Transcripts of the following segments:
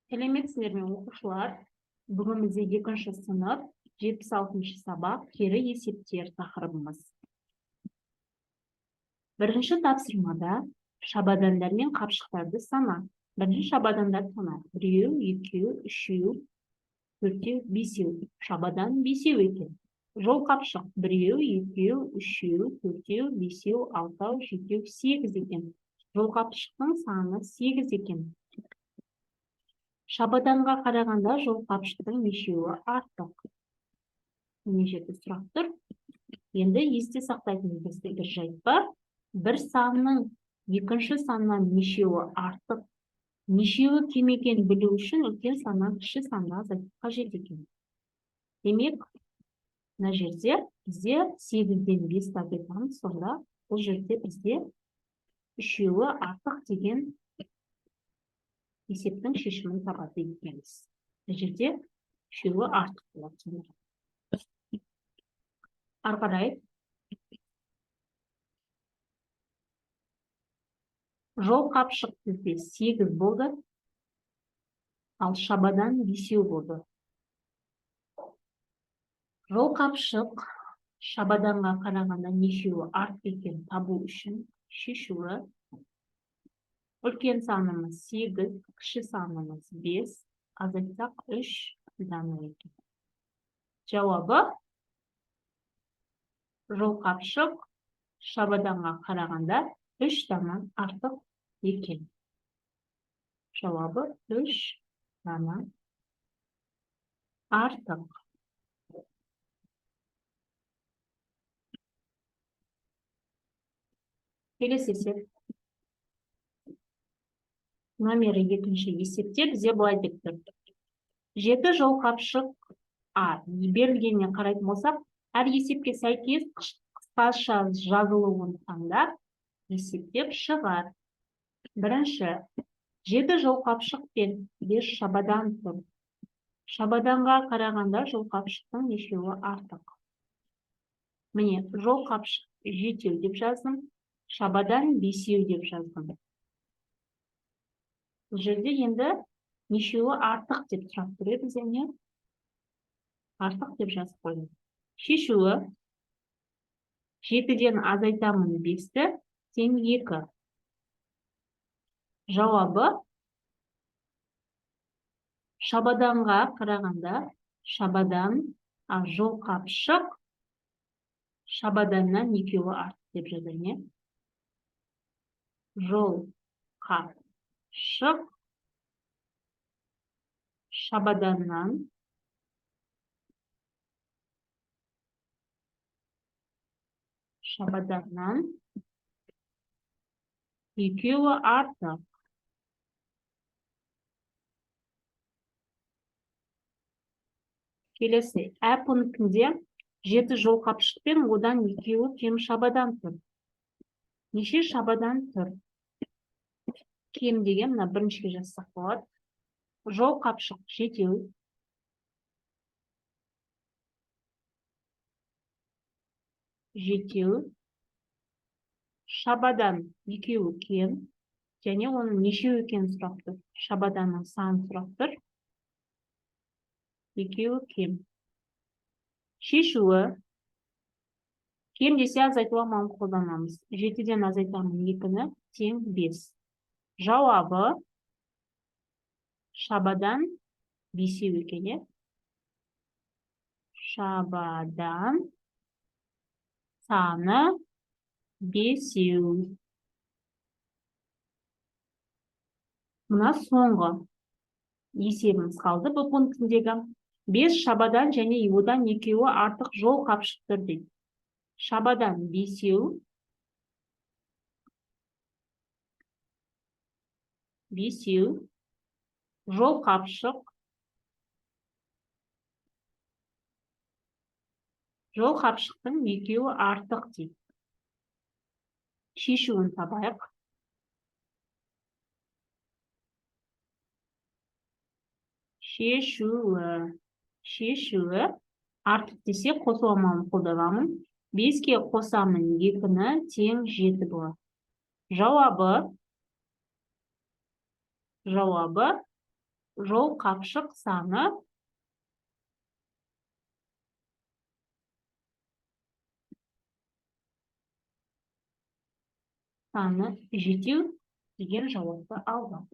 Сәлеметсіздер ме, оқушылар? Бүгін бізде екінші сынып, 76-сабақ, кері есептер тақырыбымыз. Бірінші тапсырмада шабадандар мен қапшықтарды сана. Бірінші шабадандарды сана. Біреу, екеу, үшеу, төртеу, бесеу. Шабадан бесеу екен. Жол қапшық. Біреу, екеу, үшеу, төртеу, бесеу, алтау, жетеу, сегіз екен. Жол қапшықтың саны 8 екен. Шабаданға қарағанда жол қапшықтың нешеуі артық? Мына жерде сұрақ тұр. Енді есте сақтайтын бізде бір жайт бар. Бір санның екінші саннан нешеуі артық, нешеуі кем екенін білу үшін үлкен саннан кіші санды азайту қажет екен. Демек, мына жерде бізде 8-ден 5 азайтамыз, сонда бұл жерде бізде үшеуі артық деген есептің шешімін табады екенбіз. Мына жерде үшеуі артық болады сонда. Ары қарай жол қапшық бізде 8 болды, ал шабадан 5 болды. Жол қапшық шабаданға қарағанда нешеуі артық екенін табу үшін шешуі: үлкен санымыз 8, кіші санымыз 5, азайтсақ 3 дана екен. Жауабы: жол қапшық шабаданға қарағанда 3 дана артық екен. Жауабы 3 дана артық. Келесі есеп. Номері екінші есепте бізде былай деп тұр. 7 жол қапшық А берілгеніне қарайтын болсақ, әр есепке сәйкес қысқаша жазылуын таңдап, есептеп шығар. Бірінші, 7 жол қапшық пен 5 шабадан тұр. Шабаданға қарағанда жол қапшықтың нешеуі артық? Міне, жол қапшық 7 деп жаздым, шабадан 5 деп жаздым. Бұл жерде енді нешеуі артық деп сұрап тұр еді, бізде артық деп жазып қойдым. Шешуі: 7-ден азайтамын 5-ті, тең 2. Жауабы: шабаданға қарағанда шабадан, жол қапшық шабаданнан екеуі артық деп жазайын. Жол қапшық шабаданнан екеуі артық. Келесі, ә пунктінде 7 жол қапшық пен одан екеуі кем шабадан тұр. Неше шабадан тұр? Кем деген мына біріншіге жазсақ болады. Жол қапшық 7. 7. Шабадан екеуі кем, және оның нешеу екенін сұрап тұр. Шабаданның санын сұрап тұр. Екеуі кем. Шешуі: кем десе азайту амалын қолданамыз. 7-ден азайтамын 2-ні, тең 5. Жауабы: шабадан 5 екен. Шабадан саны 5. Мына соңғы есебіміз қалды бұл пунктіндегі. 5 шабадан және одан екеуі артық жол қапшық тұр дейді. Шабадан 5, 5, жол қапшық, жол қапшықтың екеуі артық дейді. Шешуін табайық. Шешуі артық десе қосу амалын қолданамын. 5-ке қосамын 2-ні, тең 7 болады. Жауабы Жол қапшық саны 7 деген жауапты алдым.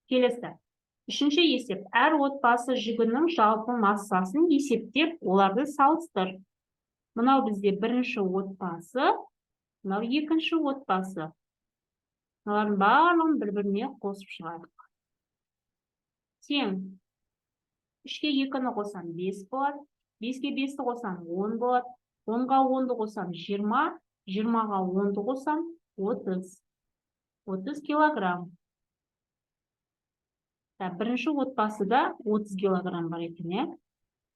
Келесі. Үшінші есеп. Әр отбасы жүгінің жалпы массасын есептеп, оларды салыстыр. Мынау бізде бірінші отбасы, мынау екінші отбасы. Мыналардың барлығын бір-біріне қосып шығайық. Тең. 3-ке 2-ні қосам 5 болады. 5-ке 5-ті қосам 10 болады. 10-ға 10-ды қосам 20, 20-ға 10-ды қосам 30. 30 килограмм. Бірінші отбасыда 30 килограмм бар екен, иә?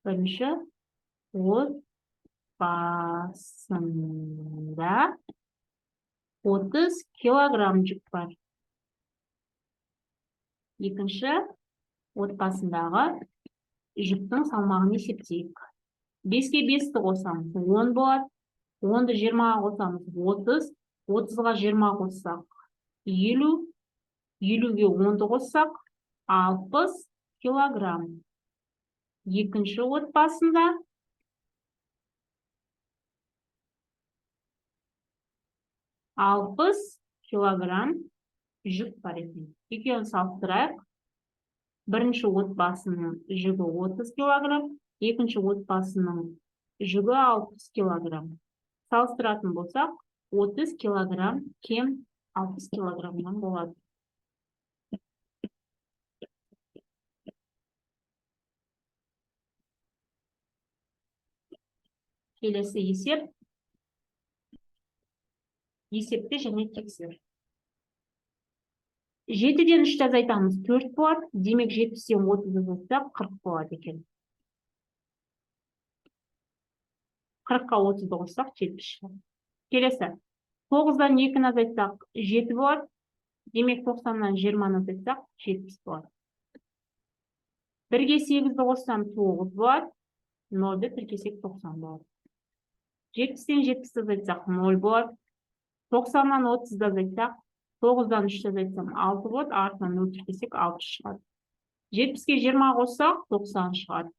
Бірінші отбасында 30 килограмм жүк бар. Екінші отбасындағы жүктің салмағын есептейік. 5-ке 5-ті қосамыз, 10 болады. 10-ды 20-ға қосамыз, 30. 30-ға 20 қоссақ, 50. 50-ге 10-ды қоссақ, 60 килограмм. Екінші отбасында 60 килограмм жүк бар екен. Екеуін салыстырайық. Бірінші отбасының жүгі 30 килограмм, екінші отбасының жүгі 60 килограмм. Салыстыратын болсақ, 30 килограмм кем 60 килограммнан болады. Келесі есеп. Есепте және тексер. 7-ден 3-ті азайтамыз, 4 болады. Демек, 70-тен 30 азайтсақ, 40 болады екен. 40-қа 30-ды қоссақ, 70 шығады. Келесі. 9-дан 2-ні азайтсақ, 7 болады. Демек, 90-нан 20-ны азайтсақ, 70 болады. 1-ге 8-ді қоссам, 9 болады. 0-ді тіркесек, 90 болады. 70-тен 70-ті азайтсақ, 0 болады. 90-нан 30-ды азайтсақ, 9-дан 3-ті азайтсам, 6 болады. Артынан 0 тіркесек, 6 шығады. 70-ке 20 қоссақ, 90 шығады.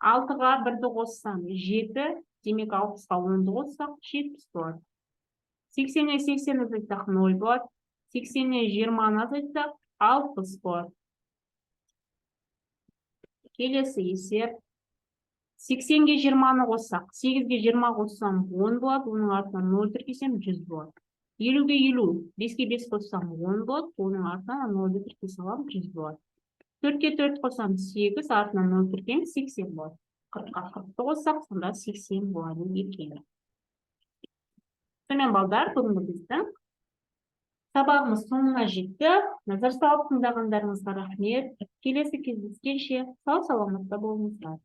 6-ға 1-ді қоссам, 7, демек 60-ға 10-ды қоссақ, 70 болады. 80-нен 80 азайтсақ, 0 болады. 80-нен 20-ны азайтсақ, 60 болады. Келесі есеп. 80-ге 20-ны қоссақ, 8-ге 20 қоссам 10 болады, оның артынан 0 тіркесем 100 болады. 50-ге 50, 5-ге 5 қоссам 10 болады, оның артынан 0-ды тіркей салам 100 болады. 4-ке 4 қоссам 8, артынан 0 тіркеймін 80 болады. 40-қа 40-ты қоссақ, сонда 80 болады екен. Сонымен, балдар, бүгінгі біздің сабағымыз соңына жетті. Назар салып тыңдағандарыңызға рахмет. Келесі кездескенше сау саламатта болыңыздар.